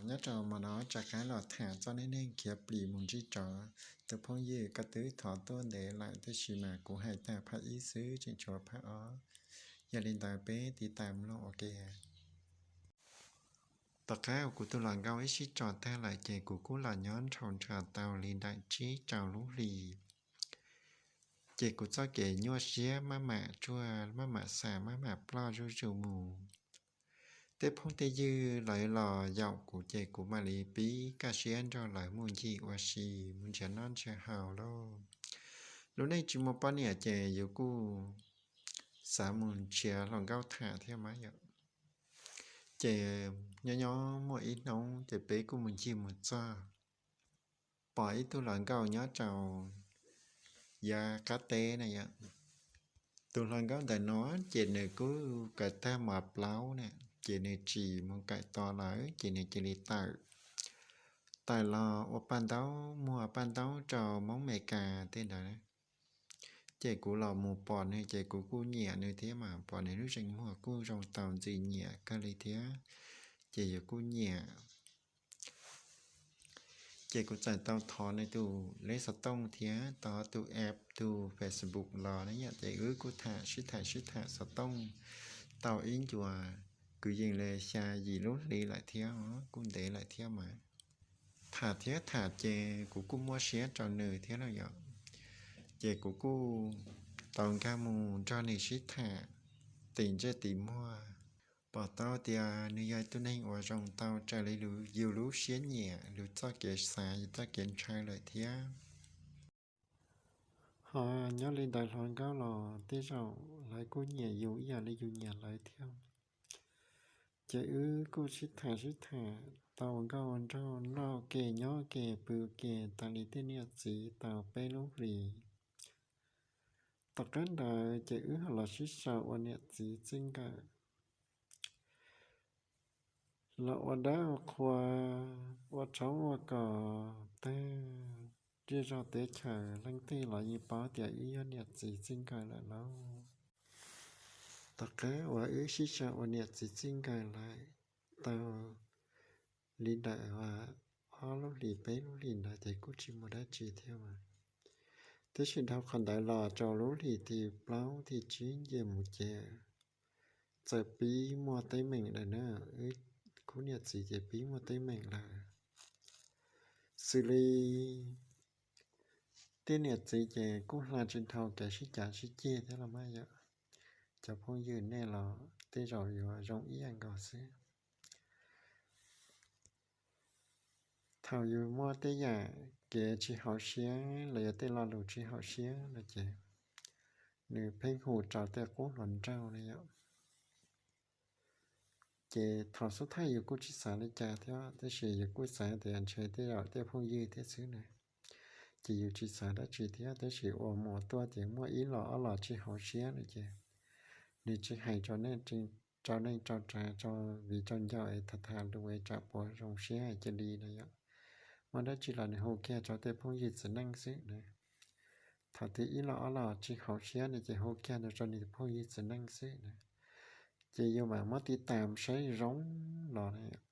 Nyob rau hmo no rov qab los tham txoj neej neeg khiav plis mus ntsib rau tus phooj ywg, koj twb thov tuaj ntev lawm tiam sis mas kuv hais tag phaj ib xwb tseem tshuav phaj ob, yog li ntawd peb tiv tas mloog ua ke. Tom qab uas kuv tus hluas nkauj wb sib tso tag lawm ces kuv kuj los nyob nrhau nrhau tau li ntawm tsib rau lub hlis, ces kuv txoj kev nyuaj siab maj mam tsuag maj mam xam maj mam ploj zuj zus mus. Tej phooj tej ywg lawv los yaum kuv ces kuv mam li pib kaj siab nrog lawv mus ncig ua si, mus nrhiav noj nrhiav haus lauj. Lub neej tsis muaj poj niam ces yus kuj xav mus nrhiav hluas nkauj tham thiab mas yom. Ces nyob nyob muaj ib hnub ces peb kuj mus ncig mus txog, pom ib tug hluas nkauj nyob rau yav qab teb na yom. Tus hluas nkauj ntawm no ces nws kuj kawm tag mos plaub na, ces nws tsis mus kawm tos lawm ces nws cia li tawm, tawm los ua paj ntaub, muag paj ntaub rau Hmoob Amelikas tej ntawd. Ces kuv los mus pom nws ces kuv kuj nyiam nws thiab mas, pom nws lub zeem muag kuj zoo tau ntxim nyiam kawg li thiab, ces yus kuj nyiam. Ces kuv txawm tau thov nws tus lej xov tooj thiab thov tus app tus Facebook los na yom, ces wb kuj tham sib tham sib tham xov tooj tau ib ncua kwv yees li xya yim lub hli lawm thiab, kuj ntev lawm thiab mas. Tham thiab tham ces kuv kuj muab siab rau nws thiab no yom. Ces kuv kuj tau nkag mus nrog nws sib tham tim ntsej tim muag, pom tau tias nws yog ib tug neeg uas zoo tau raws li yus lub siab nyiam, yus txoj kev xav, yus txoj kev ntshaw lawm thiab. Ho nyob li ntawd hluas nkauj los tej zaum lawv kuj nyiam yus ib yam li yus nyiam lawv thiab. Ces wb kuj sib tham sib tham tau ua nkauj ua nraug, noj ua ke nyob ua ke pw ua ke tas li tej niam txiv tau peb lub hlis. Tom qab ntawd ces wb ho los sib sau ua niam txiv txij nkawm, los ua dab ua qhua, ua tshoob ua kos tag zej zog teb chaws, leej twg los yeej paub tias wb yog niam txiv txij nkawm lawm lauj. Tom qab uas wb sib sau ua niam txiv txij nkawm lawm tau li ntawm ob lub hlis peb lub hlis ntawd ces kuj tsis muaj dab tsi thiab mas. Tiam sis dhau qhov ntawd los rau lub hlis thib plaub thib tsib nce mus ces txawm pib muaj teeb meem lawm na, wb khub niam txiv ces pib muaj teeb meem lawm. Xws li tej niam txiv ces kuj hla tsis dhau kev sib cav sib ceg thiab los mas yom. Cov phooj ywg nej los tej zaum yuav zoo ib yam nkaus xwb. Thaum yus muaj tej yam kev tsis haum siab los yog tej lo lus tsis haum siab no ces nws pheej hu rau tej qub hluas nraug na yom. Ces thaum xub thawj yus kuj tsis xav li cas thiab, tab sis yus kuj xav tias ntshe tej zaum tej phooj ywg thiab xwb na, ces yus tsis xav dab tsi thiab. Tab sis ua mus ua tuaj ces muaj ib los ob los tsis haum siab no ces nws tsis hais rau neej rau tsav rau viv rau ncaus es tham tham lus es tsam puas zoo siab cia li na yom. Muaj dab tsi los nws hu kiag rau tej phooj ywg txiv neej xwb na. Thaum twg ib los ob los tsis haum siab no ces hu kiag rau nws phooj ywg txiv neej xwb na. Ces yus mam muab tiv tas saib zoo los na yom.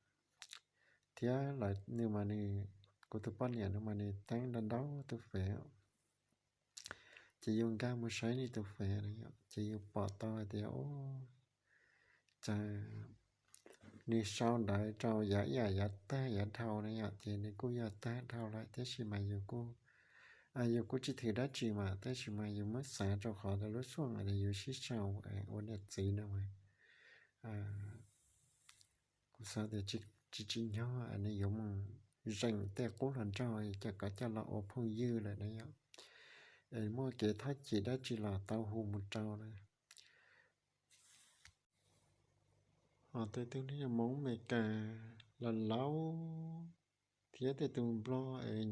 Thiab lawv nws mas nws, kuv tus poj niam no mas nws teeb ntau ntau tus fej, ces yus nkag mus saib nws tus fej na yom, ces yus pom tau hais tias, o, cas nws sau ntawv rau yav ib yam yav tag yav dhau na yom, ces nws kuj yog tag dhau lawm tab sis mas yus kuj, yus kuj tsis thwm dab tsi mas tab sis mas yus muab xav rau qhov lub xyoo uas yus sib sau ua niam txiv no mas kuv xav tias tsis tsim nyog nws yuav mus zeem tej qub hluas nraug coj kov coj los ua phooj ywg lawm na yom. Es muaj kev thov cim dab tsi los tau hu mus rau na. Ho tej tug neeg Hmoob Amelikas laus laus thiab tej tug Nplog es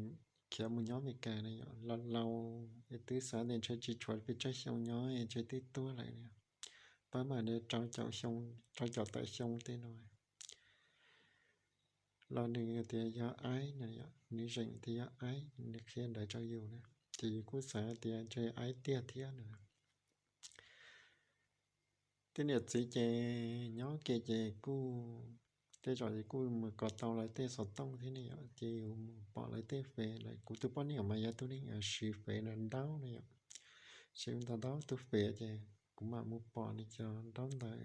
khiav mus nyob Amelikas na yom, laus laus es twb xav tias ntshe tsis tshuav pes tsawg xyoo nyob es ntshe twb tuag lawm. Pab mam li rau caum tawm xyoo tej no. Los nws tias yog aib no, nws zeem tias yog aib, nws qhia ntawv rau yus na, ces yus kuj xav tias ntshe aib tiag thiab no. Tej niam txiv ces nyob ke ces kuj tej zaum kuj mus kov tau lawv tej xov tooj thiab ne yom, ces yus mus pom lawv tej fej lawm. Kuv tus poj niam mas yog tus neeg siv fej ntau ntau ne yom, siv ntau ntau tus fej ces kuv mam mus pom nws cov ntaub ntawv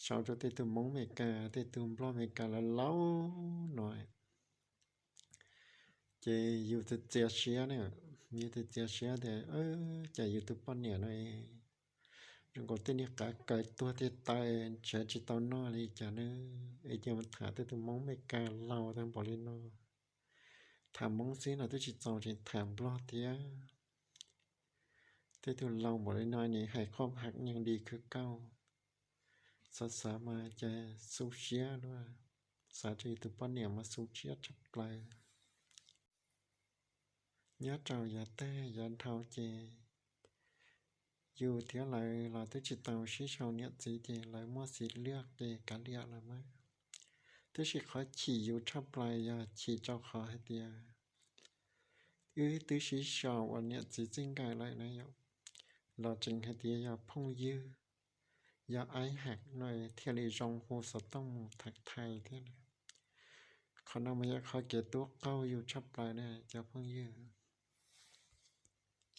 sau rau tej tug Hmoob Amelikas, tej tug Nplog Amelikas laus laus no. Ces yus txias txias siab na, yus txias txias siab tias cas yus tus poj niam no zoo nkaus tej niag qav kaws tuag tiag taw, ntshav tsis tau noj li cas na, es cia mus tham tej tug Hmoob Amelikas laus tag npaum li no. Tham Hmoob xwb no twb tsis txaus, tseem tham Nplog thiab. Tej tug laus npaum li no nim hais khoom hak nyeeg di khwv kauj. Xav xav mas cas xu siab luaj, xav rau yus tus poj niam mas xu siab tshaj plaws. Nyob rau yav tag yav dhau ces yus thiab lawv los twb tsis tau sib sau niam txiv ces lawv muaj xis liaj ces kav liam lawm mas. Tab sis qhov chim yus tshaj plaws yog chim rau qhov hais tias wb twb sib sau ua niam txiv txij nkawm lawm na yom, los tseem hais tias yog phooj ywg, yog aib ham no thiaj li zoo hu xov tooj mus tham thais thiab na. Qhov no mas yog qhov kev tub qaug yus tshaj plaws na cov phooj ywg.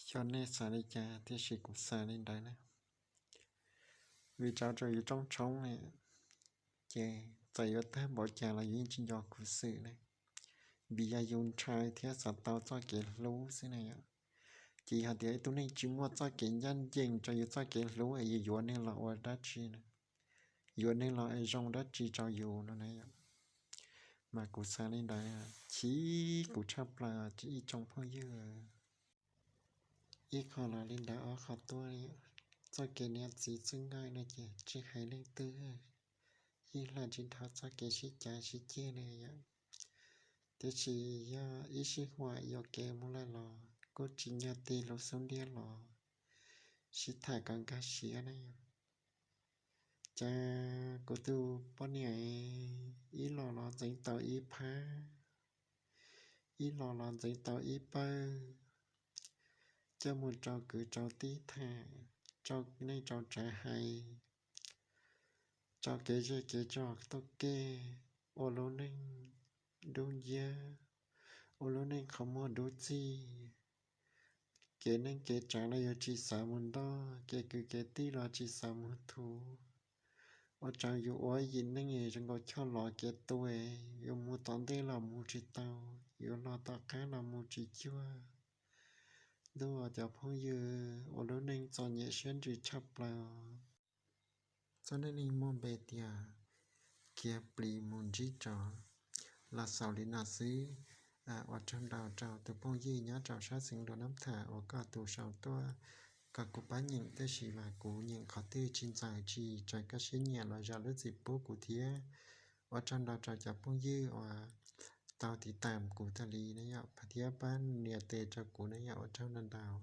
Xyov nej xav li cas tiam sis kuv xav li ntawd na. Vim tso rau yus rooj tshoob ne, ces txawm yuav tag npaum cas los yus yeej tsis nco khuv xim ne, vim yog yus ntshai thiab xav tau txoj kev hlub xwb na yom. Ces yog tias ib tug neeg tsis muaj txoj kev ncaj ncees rau yus txoj kev hlub es yus yuav neeg los ua dab tsi na, yuav neeg los es zoo dab tsi rau yus no na yom. Mas kuv xav li ntawd, chim kuv tshaj plaws ib tsoom phooj ywg. Ib qho los li ntawd, ob qho tuaj, txoj kev niam txiv txij nkawm no ces tsis hais leej twg, ib hla tsis dhau txoj kev sib cav sib ceg li yom. Tiam sis yog ib sij huam yuam kev mus lawm los kuj tsis nyob tig lub xub ntiag los sib tham kom nkag siab na yom. Cas kuv tus poj niam ib los los ntxeev tau ib phab, ib los los ntxeev tau ib pawg, coj mus rau kwv rau tij tham, rau neej rau tsav hais, rau kev zej kev zos tuaj kev, ua lub neej dub nciab, ua lub neej qhov muag dub txig. Kev neej kev tsav los yus tsis xav mus ntoj, kev kwv kev tij los tsis xav mus thuv. Ua rau yus ua yim neej zoo nkaus choj lov kev tu, yus mus tom ntej los mus tsis tau, yus los tom qab los mus tsis cuag. Ntuj, cov phooj ywg, ua lub neej txom nyem siab ntsws tshaj plaws. Txoj dab neeg muaj npe tias khiav plis mus ntsib tsov los xaus li no xwb. Ua tsaug ntau rau tus phooj ywg nyob rau sab xeev Luas Nab Tham uas koj tus sau tuaj kom kuv pab nyeem, tab sis mas kuv nyeem qhov twg tsis ntxaws tsis raws koj siab nyiam los zam lub txim pub kuv thiab. Ua tsaug ntau rau cov phooj ywg uas tau tiv tam kuv tag li na yom, thiab pab nias tes rau kuv na yom, ua tsaug ntau ntau.